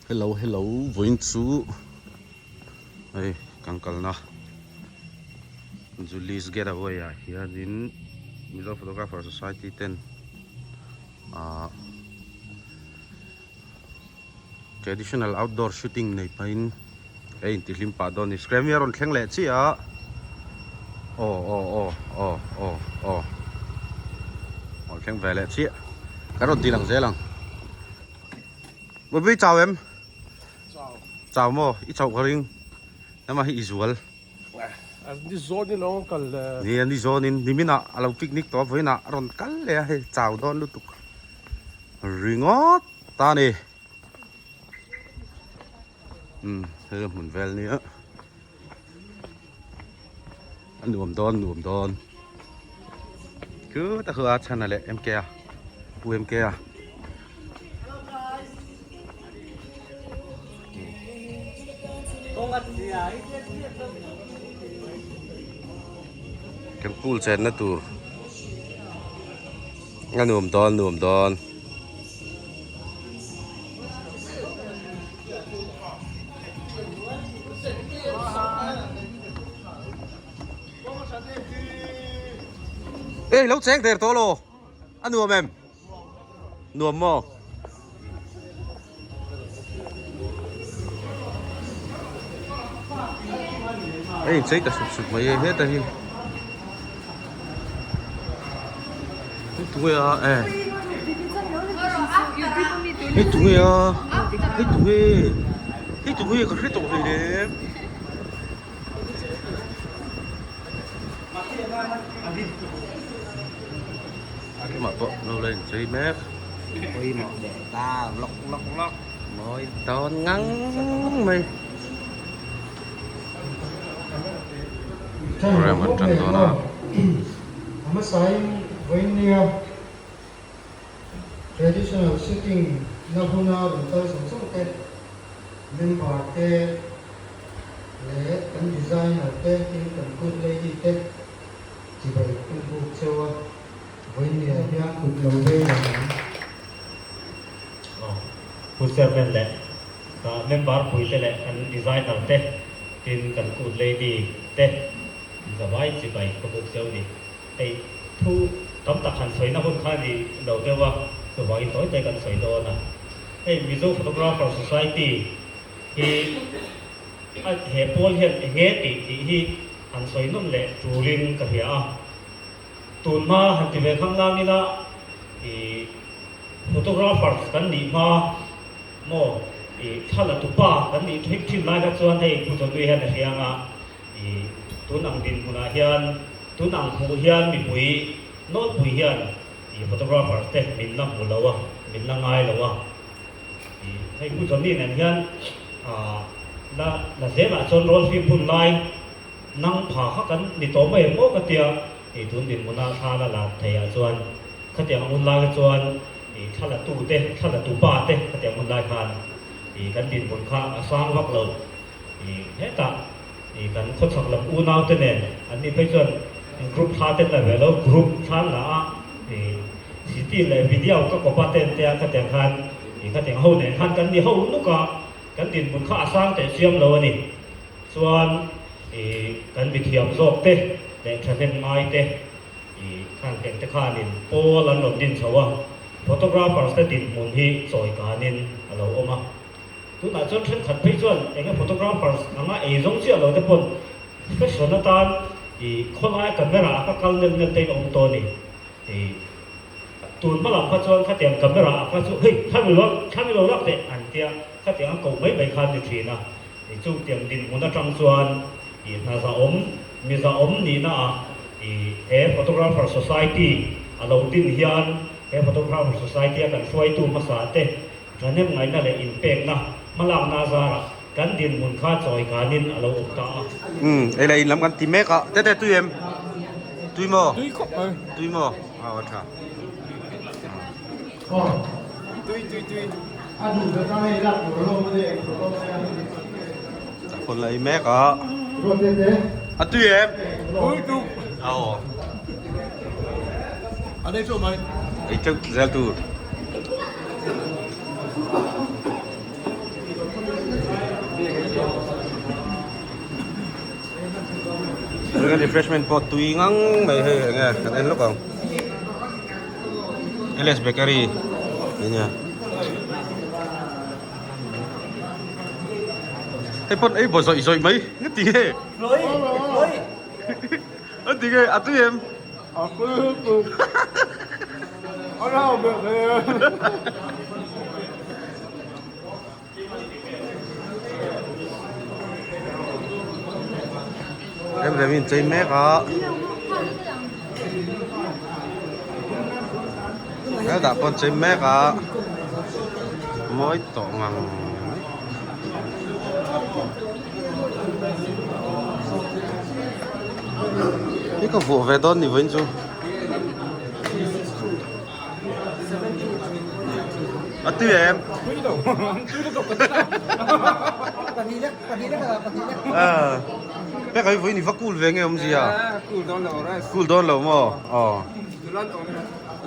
Hello hello vawiin chu hei kan kalna Julie's Getaway ah hianin Mizo Photographer Society ten ahh Traditional outdoor shooting nei pahin a intihlim pah dawn a ni. Screen hi a rawn thleng leh chiah a, aw aw aw aw aw aw rawn thleng ve leh chiah. Kan rawn ti lang zel ang. Bawihi chau em? Chau. Chau maw? I chauh ka ring. Nangmah hi i zual. Ni zawnin a rawn kal leh. Nia ni zawnin niminah a lo picnic tawh a vawiinah a rawn kal leh a hei chau dawn lutuk ringawt. Ta ni umm hei a hmun vel nia a nuam dawn nuam dawn chu tak chu a chhan a leh M K a pu M K a. Kan pool chenna tur a nuam dawn nuam dawn. Ê lo cheng der tawh lo a nuam em nuam maw a inchei ta sup sup mai e heta hi hei tunge a e hei tunge a hei tunge hei tunge ka hre tawh hleinem. Amah pawh lo la inchei mek. Pawimawh leh ta lawk lawk lawk. Mawi dawn ngang mai. Program an tan dawn a. A hmasain vawinia traditional sitting na huna rawn kal zawng zawng te, member te leh kan designer te tin kan good lady te chibai kan buk cheu a, vawinia hian kut lo vei lo ang. Aw, Pu Chairman leh ka member puite leh kan designer te tin kan good lady te zavai chibai ka buk cheu ni. Hei thu tam tak han sawina hun kha ni lo deuh a, chuvangin tawi tawi kan sawi dawn a. Hei Mizo Photographer Society hi a he pawl hian eng nge tih tih hi han sawi nawn leh tulin ka hria a. Tun hma han ti ve khang lang ila ih photographers kan nih hma maw ih thla la tupa kan nih thin thin lai kha chuan hei Pu Chawnui hian a hria ang a ih tun ang dinhmunah hian tun ang hmuh hian mipui nawlpui hian ih photographers te min la hmu lo a min la ngai lo a. Hei Pu Johnny nen hian la la zelah chuan rawl fim hun lai nang pha kha kan ni tawh mai em aw ka tia i tun dinhmuna thla la lat theiah chuan khatiang hun lai kha chuan i thla la tu te thla la tu pa te khatiang hun lai khan i kan dinhmun kha a sang vak lo i hetah i kan khawchhak lam unau te nen an ni phei chuan group thla te la ve lo group thla an la a i city leh video ka kawpa te an tia khatiang khan i khatiang ho nen khan kan ni ho nuk a kan dinhmun kha a sang teh chiam lo a ni chuan i kan mithiam zawk te leh thahnem ngai te i khan heng te khanin pawl an rawn din chho a photographers te dinhmun hi chawi kanin a lo awm a. Tunah chuan thenkhat phei chuan eng nge photographers anga ei zawng chiah lo te pawn fashion atan ih khawlaia camera a ka kal nel nel te in awm tawh a ni. Ih tun hma lam kha chuan khatiang camera ah kha chu hei thla mi lo thla mi lo lak teh an tia khatiang a koh mai mai kha an ni thin a. Ih chutiang dinhmun atang chuan ih hna zahawm mi zahawm nihna ah ih he photographer society a lo din hian he photographer society a kan hruaitu hmasa te Thahnem ngaihna leh inpekna hmalakna a zarah kan dinhmun kha chawi kanin a lo awm ta a. Umm ei leh in lam kan ti mek a, tete tui em? Tui maw? Tui khawp mai. Tui maw? Aw a tha. Tui tui tui. Takhawn la ei mek a. A tui em? Tui tuk. Aw. A nei teuh mai. Ei teuh zel tur. Chuan refreshment pawh tui ngang mai hei eng nge kan en lawk ang LS Bakery tih ania hei pawn ei baw zawih zawih mai nge ti nge a ti nge a tui em a tui tui a rau ber hle. Rem rem in chei mek a hetah pawh chei mek a mawi tawh ngang mai hi ka vuah ve dawn ni vawiin chu. A tui em? A tui lo. Tui lutuk ka ti ta. Pahnih lek, pahnih lek a, pahnih lek. Ah. Pek ai vui ni va cool ve nge awm zia. Cool dawn lo rice. Cool dawn lo maw? Aw. Nulan awm.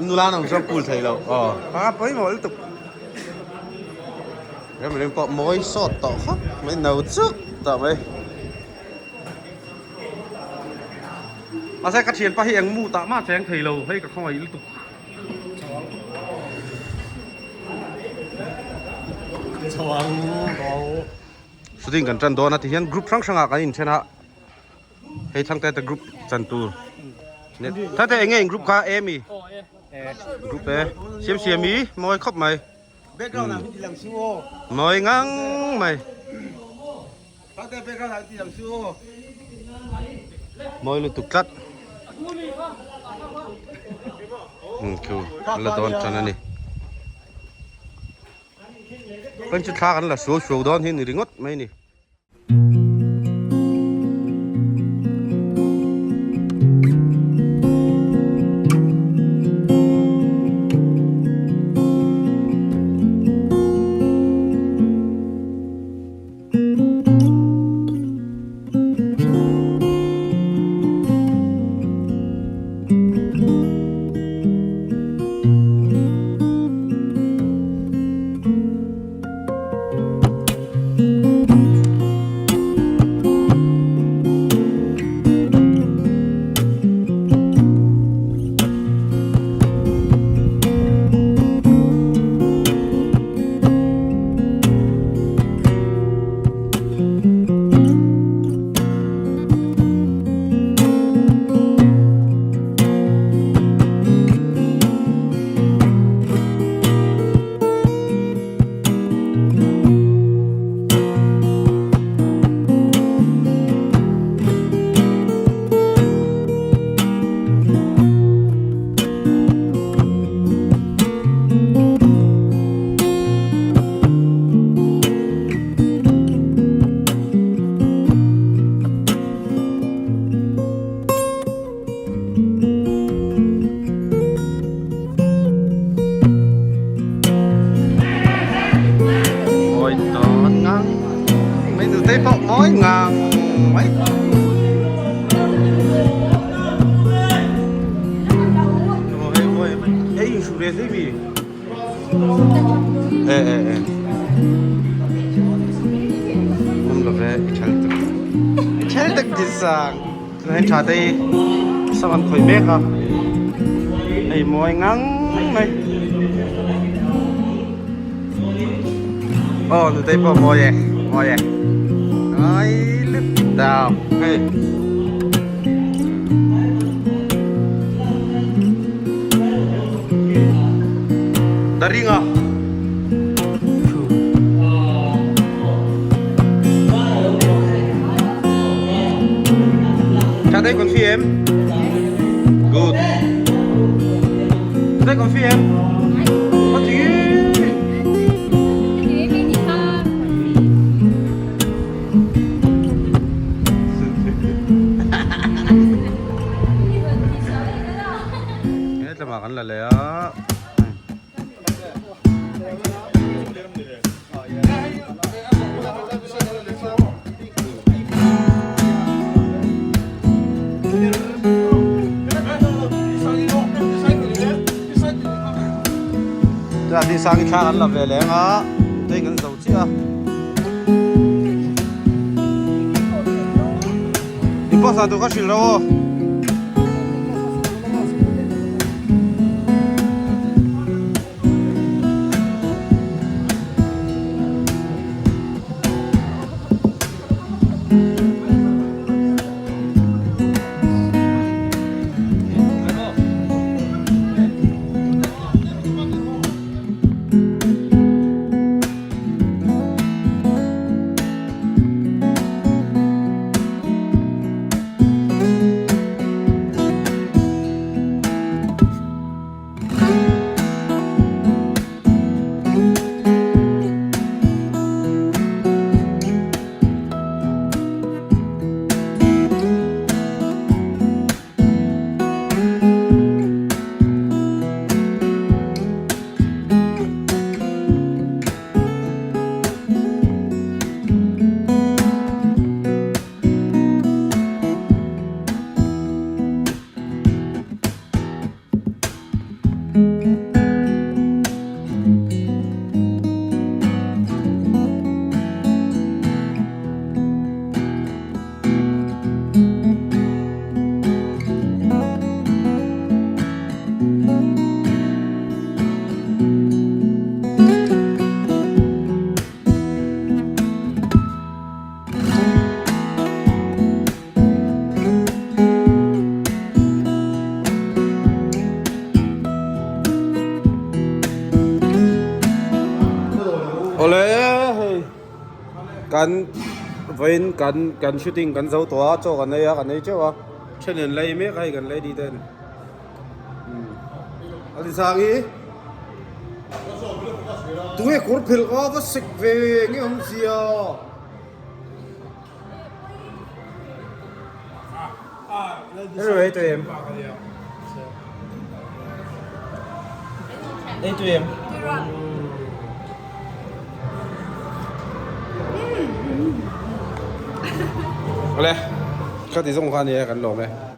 Nulan awm chuan cool thei lo. Aw. A pawimawh lutuk. Rem rem pawh mawi sawt tawh khawp mai no chuk tawh mai. Mahse ka thianpa hi eng mu tah mah cheng thei lo hei ka khawngaih lutuk. Shooting kan tan dawn a ti hian group hrang hrangah kan inthen a hei thangte te group chan tur thangte eng nge in group kha a mi group e siam siam i mawi khawp mai mawi ngang mai. Mawi lutuk tlat. Khu an la dawn tan a ni. Kan chu thla kan la suau suau dawn hi ni ringawt mai a ni. Mawi tawn ngang mai nute pawh mawi ngang mai. E e e Awm lo ve i thel tak i thel tak ti sang chuan tha te hi sam an khawih mek a hei mawi ngang mai aw nutei pawh mawi e mawi e ai lut dap hei. Daringa Cha đây còn phi em Good Đây còn phi em Có gì Hetlama kan la leh a. Chuan Dinsang hi thla kan la ve leng a, tui kan zo chiah a. Post dan tur kha hrilh rawh aw. Awle hei kan vawiin kan kan shooting kan zo tawh a chaw kan ei a kan ei teuh a then in lei mek a hei kan lady ten a ti sang hi tunge kawr phelh kha va sek ve nge awm sia. Anyway, tui em. Ei tui em. Ole, ka ti zawng kha ania kan lawm e.